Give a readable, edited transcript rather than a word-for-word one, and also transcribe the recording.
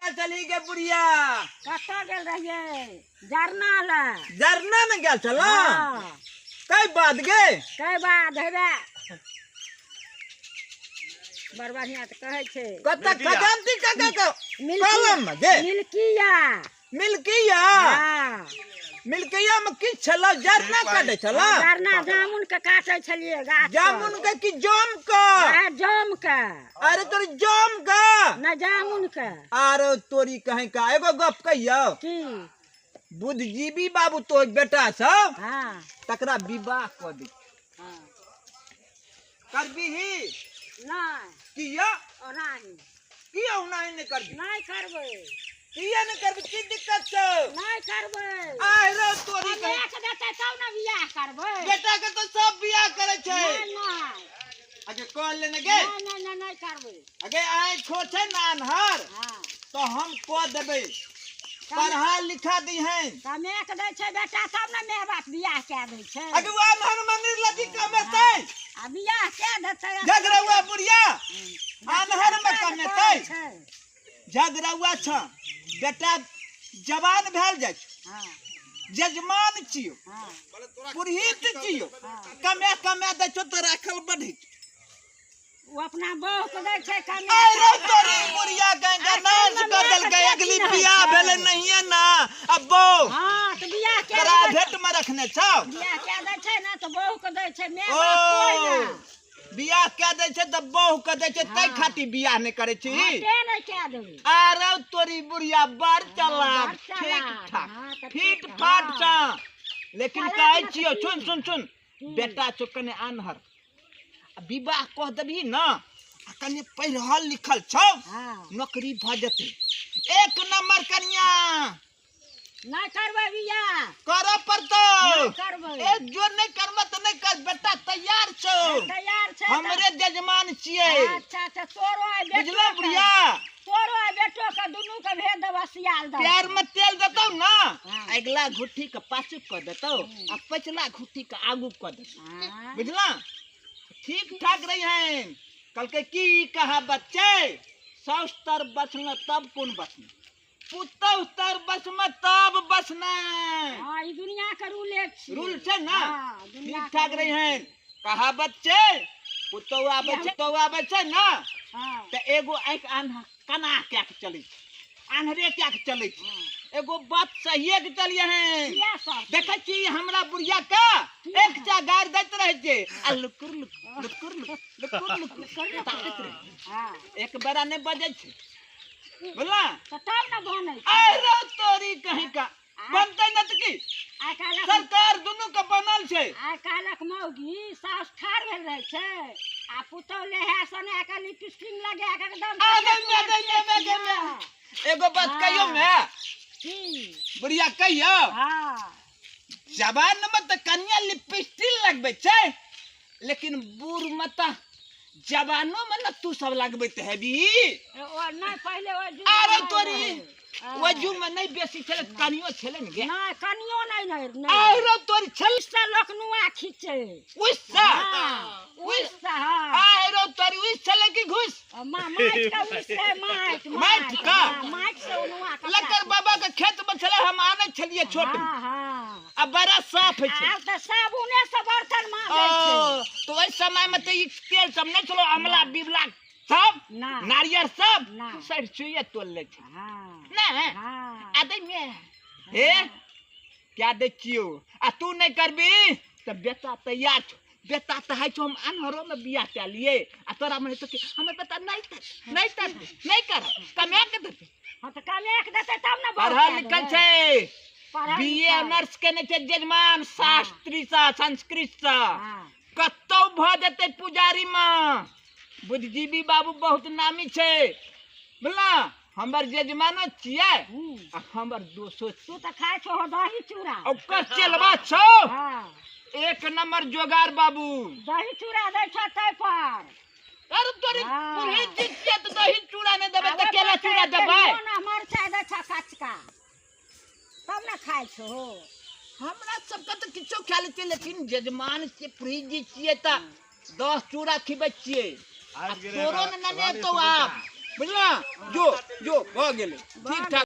गेल छलही गे बुढ़िया? कतऽ गेल रहियै? जरना लए। जरना में गेल छल? हाँ। कै बाद गे? कै बाद हेबे, बड़ बढ़िया तऽ कहै छै। कतऽ? खजांती काका के मिल्की कलम में गे? मिल्किया। मिल्किया? हाँ। मिल्किया में की छल? जरना काटै छल? जरना जामुन के काटै छलियै गाछ पर। जामुन के कि जाम के? आ, जाम के। अरे तोरी जाम के? नहि, जामुन के। आरो तोरी कहीं का एगो गप कहियौ। की? बुद्धिजीवी बाबू तोर बेटा सब, तकरा विवाह कऽ दे। करबीही? नहि। किया? ओनाही। किया ओनाही नहि करबी? नहि करबै। किया नहि करबी? की दिक्कत छौ? नहि करबै। आइ रे तोरी कहीं। कमेक देतै तब ने बियाह करबै। बेटा के तऽ सब बियाह करै छै। नहि नहि। अगे कह लेने गे। नहि नहि नहि, नहि करबै। अगे आँखि खो छै ने आन्हर, तऽ हम कऽ देबै, पढ़ा लिखा दीहन। कमेक दै छै बेटा तब ने माय बाप बियाह कए दै छै। अगे ओ आन्हर मंदिर लगी कमेतै? आ बियाह कए देतै। झगड़ौआ बुढ़िया आन्हर में कमेतै? झगड़ौआ छ बेटा जवान भेल जाइ छै, जजमान छियो, पुरोहित छियो, कमे कमे दै छौ तऽ राखल बढ़ै छौ। ओ अपना बहू के दै छै कमे। अरे तोरी बुढ़िया गंगा नाश कर देलकै। अगली बियाह भेलै नहिये ना अब बहू। हाँ, तऽ बियाह के प्राइवेट में रखने छौ। बियाह कए दै छै ने तऽ बहू के दै छै, माय ओ बाप कोइ ने। बियाह कए दै छै तऽ बहू के दै छै, तै खातिर बियाह नहि करै छी। हाँ, तें नहि कए देबै। आरो तोरी बुढ़िया बड़ चलाक। बड़ ठीक चलाक, ठाक। हाँ, तऽ फिट ठीक, फाट हाँ। छौ, लेकिन चलाक कहै ने तऽ छियौ की? सुन सुन सुन, बेटा छौ कने आन्हर, आ विवाह कह देबही न, आ कने पढ़ल लिखल छौ, नौकरी भऽ जेतै, एक नंबर कनिया। नहि करबै बियाह। करऽ पड़तौ। नहि करबै। ए जो नहि करबऽ तऽ नहि कर, बेटा तैयार छौ। तैयार छै तऽ- हमरे जजमान छियै। अच्छा अच्छा, तोरो आइ बेटो बुझलो के- बुढ़िया? तोरो आइ बेटो के दुनू के भेज देबऽ सियाल दऽ। पैर में तेल देतौ ना, अगिला घुट्ठी के पाछू कऽ देतौ आ पछिला घुट्ठी के आगू कऽ देतौ। बुझला? ठीक ठाक रही हैं। कहलकै की कहावत छै, साउस तर बसना तब कोन बसना, पुतहु तर बसना तब बसना। हाँ, ई दुनिया के रूले छी। रूल छै ना? हाँ, दुनिया ठीक के ठाक रूल रही हैं। कहावत छै, पुतहु आबै छै, पुतहु आबै छै ना, तऽ एगो आँखि आन्हा कना कए के चलै छै, आन्हरे कए के चलै छै। एगो बात सहिए के चलिए हैं। किया सब? देखै छी हमरा बुढ़िया के एकटा गारि दैत रहै छै आ लुकुर लुकुर लुकुर लुकुर लुकुर लुकुर ताकैत रहै छै। एक बेरा नहि बजै छै, बुझला? तऽ तब ने बनै छै। अरे तोरी कहीं का बनतै न तऽ की? आइ काल्हिक सरकार दुनू के बनल छै। आइ काल्हिक मौगी साउस ठाढ़ भेल रहै छै आ पुतहु लेहा सोना के लिपस्टिक लगा के एकदम आ गई मैं, गई मैं, मैं, गई मैं। एगो बात कहियो मैं? की? बुढ़िया कहियो। हाँ। जवान में तऽ कनिया लिपस्टिक लगबै छै, लेकिन बूढ़ में तऽ जवानो में न तू सब लगबैत हेबी। ओ नहि, पहिले ओहि जुग आरे मे तोरी रहै। ओहि जुग में नहि बेसी छलै, कनियो छलै ने गे। नहि, कनियो नहि, नहि, नहि। आरो तोरी छल। उइसँ लोक नुआ खींचे। उइसँ? हाँ, उइसँ, हाँ। आरो तोरी उइस छलै कि घुस? माटि के उइस रहै, माटि। माटि के? हाँ, माटि से ओ नुआ कपड़ा। लकर बाबा के खेत में छलै, हम आनै छलियै छोट में। हाँ, हाँ। आ बड़ा साफ होइ छै। आब तऽ साबुने से बर्तन माजै छै। ओ, तऽ ओहि समय में तऽ ई तेल सब नहि छलो, अमला बिमला सब, ना। नारियर सब, ना। सरसोए तोल लै छै। हाँ। नहि? हाँ। आ दै मे हे क्या दै छियौ, आ तू नहि करबी तऽ बेटा तैयार छौ। बेटा तऽ हइ छौ, हम आन्हरो में बियाह कए लियै आ तोरा मन हेतौ कि हमर बेटा नहि कर, नहि कर, नहि कर, कमा के देतै। हाँ, तऽ कमा के देतै तब ने बहू पढ़ल कए लिखल देबै। छै। पढ़ल बी ए लिखल। ऑनर्स केने छै जजमान शास्त्री सँ, संस्कृत सँ। कतौ भऽ जेतै पुजारी मे। बुद्धिजीवी बाबू बहुत नामी छै, बुझला? हमर जजमानो छियै आ हमर दोसो तू तऽ खाइ छहो दही चूड़ा। ओकर चेलबा छौ। एक नंबर जोगार बाबू। दही चूड़ा दै छौ तै पर। अरे तोरी पुरोहित जी छियै तऽ दही चूड़ा नहि देबै तऽ केला चूड़ा देबै? मरचाइ दै छौ कचका तब ने खाइ छहो। हमरा सबके तऽ किछो खा लै छियै, लेकिन जजमान छियै, पुरोहित जी छियै तऽ 10 चूड़ा खिबै छियै। आ तोरो ने नेने एतौ आब। बुझला? जो जो भऽ गेलै ठीक ठाक।